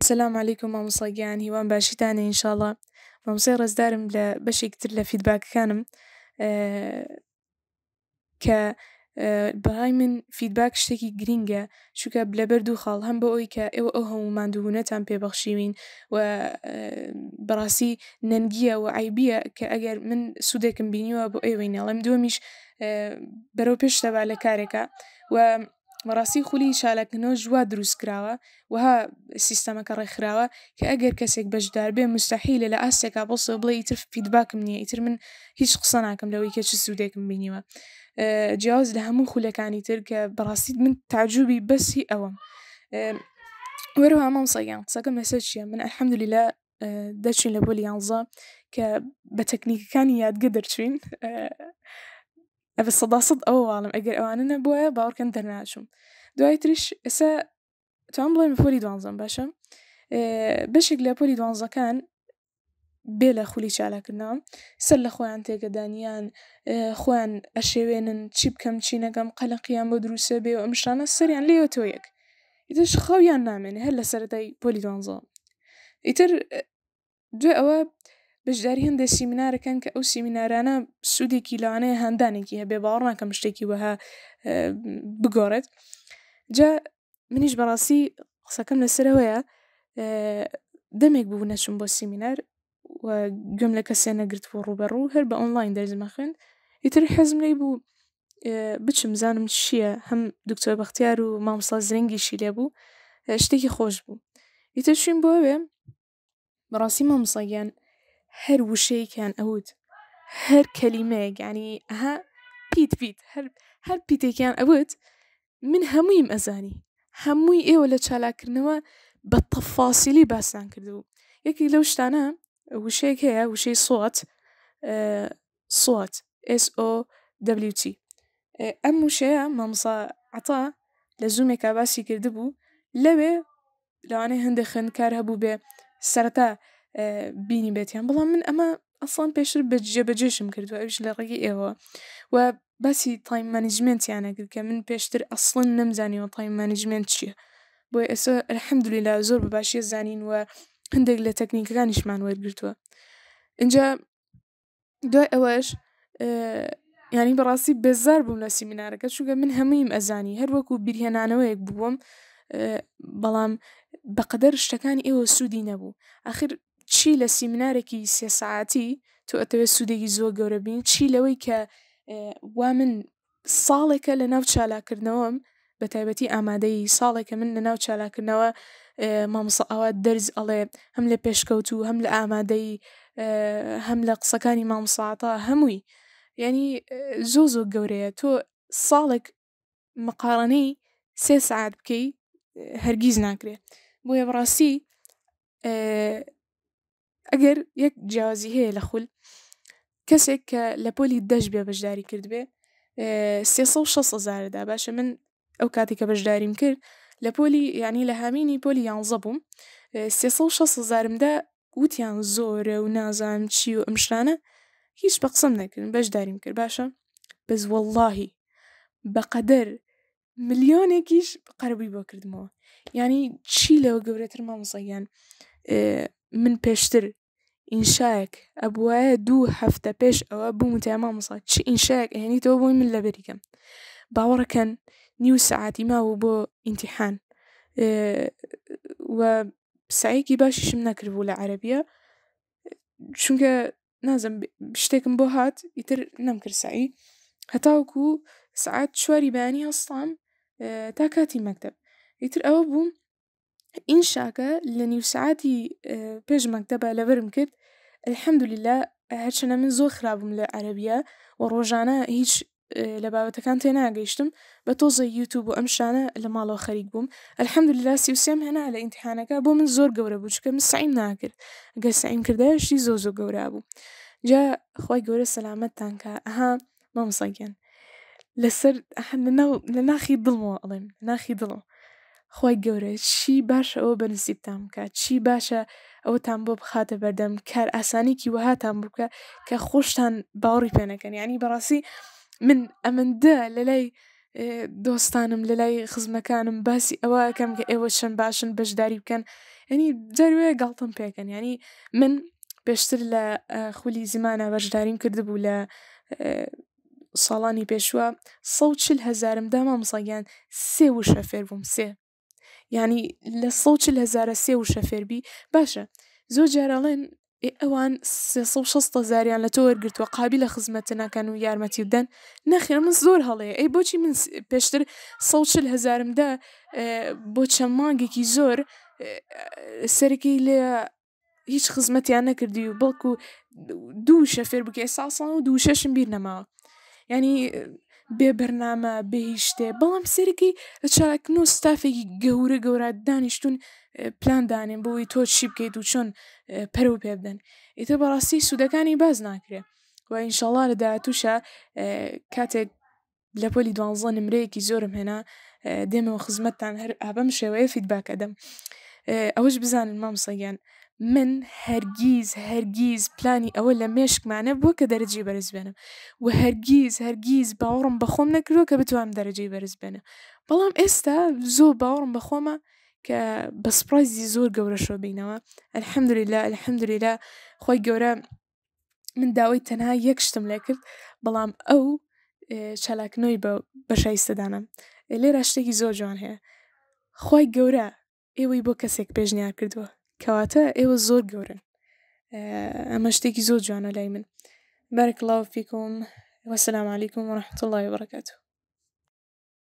سلام علیکم مامۆستا گیان هیوام باشیتانە ان شاءاللە مامۆستای ڕێزدارم لە بەشێکی تر لە فیدباکەکانم کە بەڕای من فیدباک شتێکی گرینگە چونکە لەبەر دوو خاڵ هەم بۆ ئەوی کە ئێوە ئەو هەموو ماندووبوونەتان پێبەخشیوین و بەڕاستی نەنگییە و عەیبییە کە ئەگەر من سوودێکم بینیوە بۆ ئێوەی ناڵێم دووەمیش بەرەو پێش دەبا لە کارێکە و بەڕاستی خولی چالاککردنەوەش وا دروست کراوە وەها سیستەمەکە ڕێکخراوە کە ئەگەر کەسێک بەشدار بێ مستحیلە لە ئاستێکا بڵسەوە بڵێ ئیتر فیدباکم نییە ئیتر من هیچ قسە ناکەم لەوەی کە چ سوودێکم بینیوە جیاواز لە هەموو خولەکانی تر کە بەڕاستی من تاجوبی بەسی ئەوەم وەرەوە مامۆستا گیان قسەکەم لەسەر چییە من الحەمدللە دەرچوین لە پۆلی یانزە کە بە تەکنیکەکانی یادگە دەرچوین ئەبە سەدا سەد ئەوە واڵم ئەگەر ئەوانە نەبووە باوەڕکەن دەرناچوم دوای تریش ئێستا توان بڵێم پۆلی دوانزەم باشە بەشێک لە پۆلی دوانزەکان بێ لە خولی چالاکردنەوە سەر لە خۆیان تێگەدانیان خۆیان ئەشێوێنن چی بکەم چی نەکەم قەلەقیان بۆ دروستە بێ و ئەم شتانە سەریان لێوەتەوە یەک ئیترش خەویان نامێنێ هەر لە سەرەتای پۆلی دوانزەوە ئیتر دوای ئەوە بەشداری هەندێک سیمینارەکەن کە ئەو سیمینارانە سوودێکی لەوانەیە هاندانێکی هەبێ باوەڕ ناکەم شتێکی وەها بگۆڕێت جا منیش بەڕاستی قسەکەم لەسەرەوەیە دەمێک بوو نەچوم بۆ سیمینار و گوێم لە کەسێ نەگرت بوو ڕووبەڕوو هەر بە ئۆنلاین دەرزمە خوێند ئیتر حەزم لێی بوو بچم زانم چییە هەم دکتۆر بەختیار و مامۆستا زرنگیشی لێ بوو شتێکی خۆش بوو ئیتر چوین بۆ ئەوێ بەڕاستی مامۆستا گیان هەر وشەیەکیان ئەوت هەر کەلیمەیەک یانی ئەها پیت پیت هەر هەر پیتێکیان ئەوت من هەموویم ئەزانی هەمووی ئێوە لە چالاککردنەوە بە تەفاسیلی باستان کردبوو یەکێک لەو شتانە وشەیەک هەیە وشەی سۆت سۆت SOWT ئەم وشەیە مامۆستا عەتا لە زوومێکا باسی کردبوو لەوێ لەوانەیە هەندێک خوێندکار هەبوو بێ سەرەتا بینی بێتیان بەڵام من ئەمە ئەسڵەن پێشتر بە جێبەجێشم کردووە ئەویش لە ڕێگەی ئێوە و باسی تایم مانجمنتیان نەکرد کە من پێشتر ئەسڵەن نەمزانیوە تایم مانجمنت چییە بۆیە ئێستا الحمدللە زۆر بە باشیە زانین و هەندێک لە تەکنیکەکانیشمان وەرگرتووە اینجا دوای ئەوەش یانی بەڕاستی بێزار بووم لە سیمینارەکە چونکە من هەموویم ئەزانی هەر وەکو بیرهێنانەوەیەک بووم بەڵام بەقەدەر شتەکانی ئێوە سوودی نەبوو ئاخر چی لە سیمینارێکی سێ سەعاتی تۆ ئەتەوێت سوودێکی زۆر گەورە بین چی لەوەی کە وا من ساڵێکە لە ناو چالاککردنەوەم بە تایبەتی ئامادەیی ساڵێکە من لە ناو چالاککردنەوە مامۆستا ئاوات دەرز ئەڵێ هەم لە پێشکەوتوو هەم لە ئامادەیی هەم لە قسەکانی مامۆستا عەتا هەمووی یعنی زۆ زۆر گەورەیە تۆ ساڵێک مقارنەی سێ سەعات بکەی هەرگیز ناکرێ بۆیە بەڕاستی ئەگەر یەک جیاوازی هەیە لە خول کەسێک کە لە پۆلی دەش بێ بەشداری کردبێ 360 هزاردا باشە من ئەو کاتی کە بەشداریم کرد لە پۆلی یعنی لە هاوینی پۆلی یانزە بووم 360 هزارمدا وتیان زۆرە و نازانم چی و ئەم شتانە هیچ بە قسەم نەکردن بەشداریم کرد باشە بەس وەڵڵاهی بەقەدەر ملیۆنێکیش قەرەبووی بۆ کردمەوە یعنی چی لەوە گەورەتر مامۆستا گیان من پێشتر ئینشایەک ئەبوایە دوو هەفتە پێش ئەوە بووم وتیان مامۆستا چ ئینشایەک ئەهێنیتەوە بۆی من لەبەری کەم باوەڕەکەن نیو سەعاتی مابوو بۆ ئیمتیحان و سعیەکی باشیشم نەکردبوو لە عەرەبیە چونکە نازم شتێکم بۆ هات ئیتر نەمکرد سەعی هەتاوەکو سەعات چواری بەیانی هەستام تا کاتی مەکتەب ئیتر ئەوە بوو ئینشاکە لە نیو سەعاتی پێش مەکتەبە لەبەرم کرد الحەمدللە هەرچەنە من زۆر خراپم لە عەرەبیە و ڕۆژانە هیچ لە بابەتەکان تێناگەیشتم بە تۆزێ یوتوب و ئەم شتانە لە ماڵەوە خەریک بووم الحمدللە 33م هێنا لە ئیمتیحانەکە بۆ من زۆر گەورە بوو چونکە من سەعیم ناکرد گەر سەعیم کردایە شتی زۆر زۆر گەورە بوو جا خوای گەورە سەلامەتتان کا ئەها مامۆستا گیان لەسەر لە ناخی دڵمەوە ئەڵێم ناخی دڵم خوای گەورە چی باشە ئەوە بە نسیبتان بکات چی باشە ئەوەتان بۆ بخاتە بەردەم کار ئاسانێکی وەهاتان بکە کە خۆشتان باوەڕی پێ نەکەن یعنی بەڕاستی من ئەمەندە لە لای دۆستانم لە لای خزمەکانم باسی ئەوە ئەکەم کە ئێوە چەند باشن بەشداری بکەن. ینی جاری وایە گاڵتەم پێکەن ینی من پێشتر لە خولی زمانە بەشداریم کردبوو لە ساڵانی پێشووە 140 هەزارم دا مامۆستا گیان سێ وشە فێر بووم سێ یانی لە 140 هەزارە سێ وشە فێربی باشە زۆر جار ئەڵێن ئێ ئەوان 360 هەزاریان لە تۆ وەرگرتووە قابیلە خزمەتت نەکەن و یارمەتی بدەن نەخێر من زۆر هەڵەیە ئەی بۆچی من پێشتر 140 هەزارم دا بۆ چەند مانگێکی زۆر سەرەکی لێ هیچ خزمەتیان نەکردی و بەڵکو دوو وشە فێر بکەی ئێستا ئەسڵەن ئەو دوو وشەشم بیر نەماوە یعنی بێ بەرنامە بێ هیچ شتێ بەڵام سەیرەکەی لە چالاکن و ستافێکی گەورە گەورە دانیشتون پلان دانێن بۆ ئەوەی تۆ چی بکەیت و چۆن پەرە پێ بدەن ئیتر بەڕاستی سوودەکانی باس ناکرێ و ئینشەڵا لە داهاتووشا کاتێک لە پۆلی دوانزە نمرەیەکی زۆرم هێنا دێمەوە خزمەتتان هەر ئابەم شێوەیە feedback ئەدەم ئەوەش بزانن مامۆستا گیان من هەرگیز هەرگیز پلانی ئەوە لە مێشکمانە بووە کە دەرەجەی بەرز بێنم و هەرگیز هەرگیز باوەڕم بەخۆم نەکردووە کە بتوانم دەرەجەی بەرز بێنم بەڵام ئێستا زۆر باوەڕم بەخۆمە کە بە surprise ی زۆر گەورەشەوە بینەوە الحمدلله الحمدلله خۆی گەورە من داوای تەنها یەک شتم لێ کرد بەڵام ئەو چالاکنۆی بە بەشایستە دانام لێرە شتێکی زۆر جوان هەیە خی گەورە ئێوەی بۆ کەسێک پێشنیار کردووە کەواتە ئێوە زۆر گەورن ئەمە شتێکی زۆر جوانە لای من بارك الله فيكم والسلام عليكم ورحمة الله وبركاته.